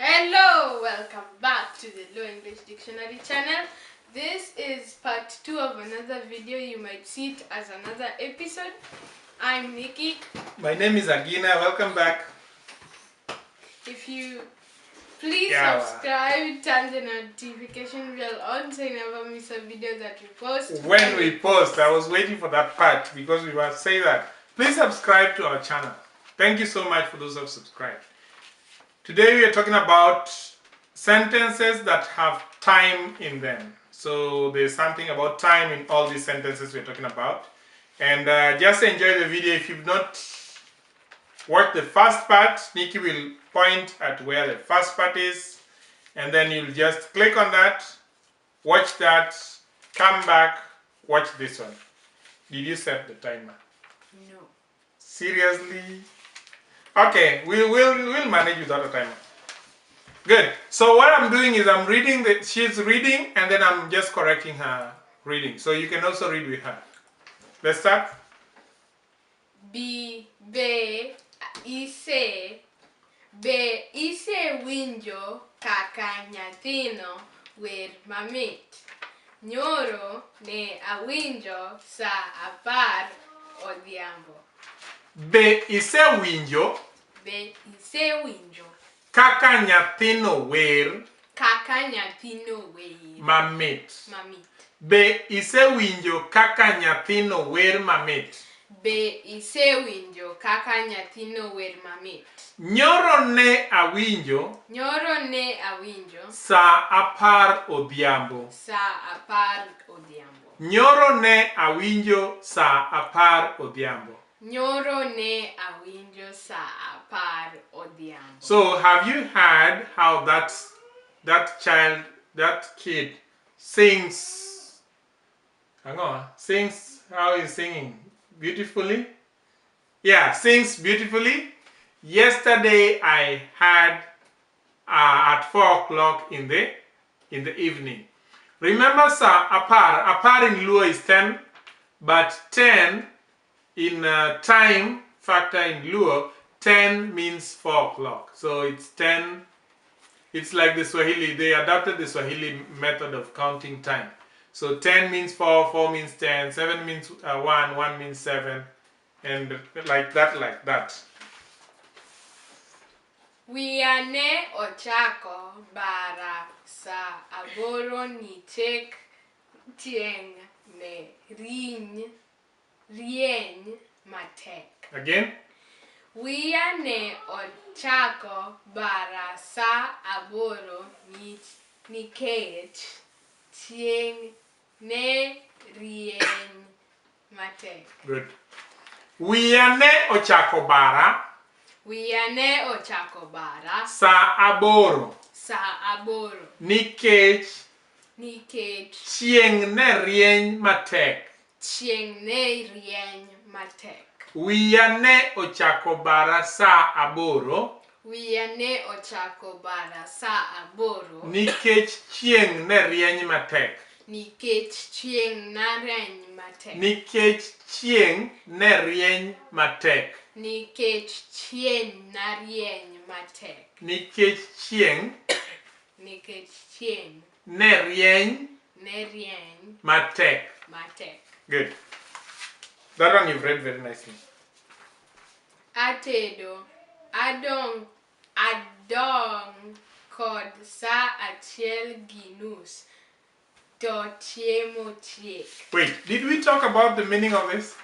Hello, welcome back to the Luo English Dictionary channel. This is part 2 of another video. You might see it as another episode. I'm Nikki. My name is Agina. Welcome back. If you please subscribe, turn the notification bell on so you never miss a video that we post. When we post, I was waiting for that part because we must say that. Please subscribe to our channel. Thank you so much for those who have subscribed. Today we are talking about sentences that have time in them. So there's something about time in all these sentences we're talking about. And just enjoy the video. If you've not watched the first part, Nikki will point at where the first part is. And then you'll just click on that, watch that, come back, watch this one. Did you set the timer? No. Seriously? Okay, we'll manage without a timer. Good. So what I'm doing is I'm reading, she's reading and then I'm just correcting her reading. So you can also read with her. Let's start. Be ise winjo kaka nyathino wer mamit. Nyoro ne awinjo sa 10 odhiambo. Be isewinjo kaka nyathino wer mamit. Be isewinjo kaka nyathino wer mamit. Nyoro ne awinjo sa 10 odhiambo. Nyoro ne awinjo sa 10 odhiambo. So have you heard how that kid sings? Hang on, sings how he's singing beautifully. Yeah, sings beautifully. Yesterday I had at 4 o'clock in the evening. Remember, sir, apar in Luo is 10, but 10 in time factor in Luo, 10 means 4 o'clock. So it's 10. It's like the Swahili. They adopted the Swahili method of counting time. So 10 means 4, 4 means 10, 7 means 1, 1 means 7, and like that. Wiane ochako bara sa 8 nitek tieng ne rieny matek. Again? Wiane ochako bara sa 8 nikech tieng ne rieny matek. Good. Wiane ochako bara sa 8 nikech chieng' ne rieny matek. Wiya ne ochako bara sa 8 nikech chieng' ne rieny matek. Nikech chieng' ne rieny matek. Nikech chieng' ne rieny matek. Good. That one you've read very nicely. Atedo adong kod sa 1:30 to chiemo chiek. Wait, did we talk about the meaning of this?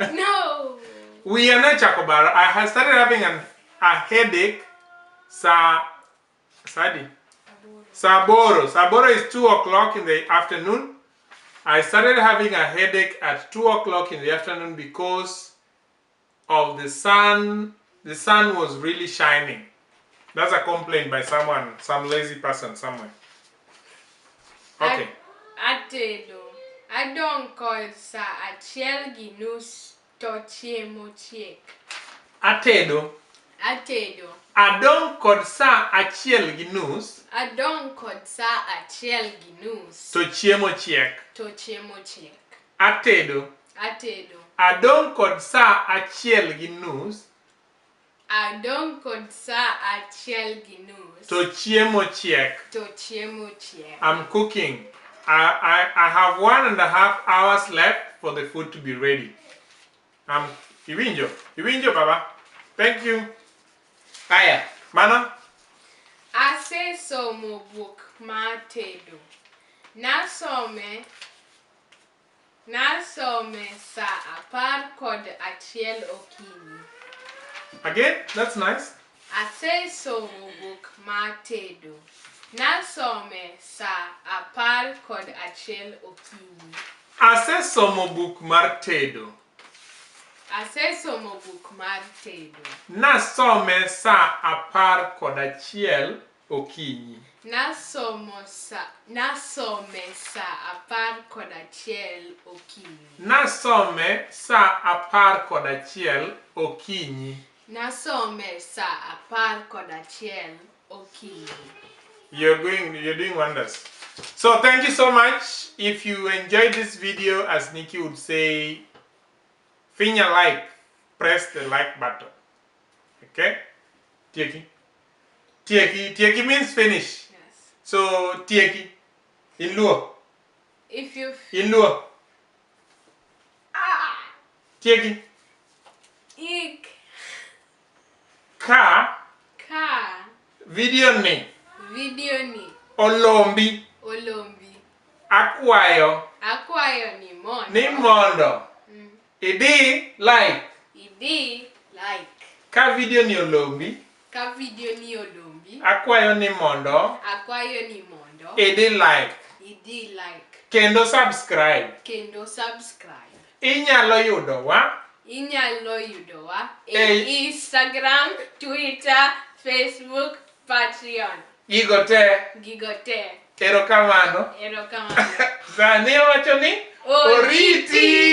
No. We are not chakobara. I had started having a headache. Saboro. Saboro is 2 o'clock in the afternoon. I started having a headache at 2 o'clock in the afternoon because of the sun. The sun was really shining. That's a complaint by someone, some lazy person somewhere. Okay. Atedo adong kod sa 1:30 to chiemo chiek. Atedo adong kod sa 1:30 to chiemo chiek. Atedo adong kod sa 1:30 adong kod sa achiel gi nus. To chiemo chiek. To chiemo chiek. I'm cooking. I have 1.5 hours left for the food to be ready. Iwinjo, Baba. Thank you. Aya, mano. Ase somo buk mar tedo. Nasome sa 11 okinyi. Again, that's nice. Ase somo buk mar tedo. Nasome sa 11 okinyi. Ase somo buk mar tedo. Ase somo buk mar tedo. Nasome sa 11 okinyi. Nasome sa 11 okinyi. Nasome sa 11 okinyi. Nasome sa 11 okinyi. You're doing wonders. So thank you so much. If you enjoyed this video, as Nikki would say, finya like, press the like button. Okay? Tieki. Tieki means finish. Yes. So tieki in Luo. If you In Luo. Tieki. ik Ka video ni olombi akwayo ni mondo idi like ka video ni olombi akwayo ni mondo idi like kendo subscribe inyalo yudowa Instagram, Twitter, Facebook, Patreon. gigo te Gigo te. erokamano Erokamano. sani owacho ni oriti.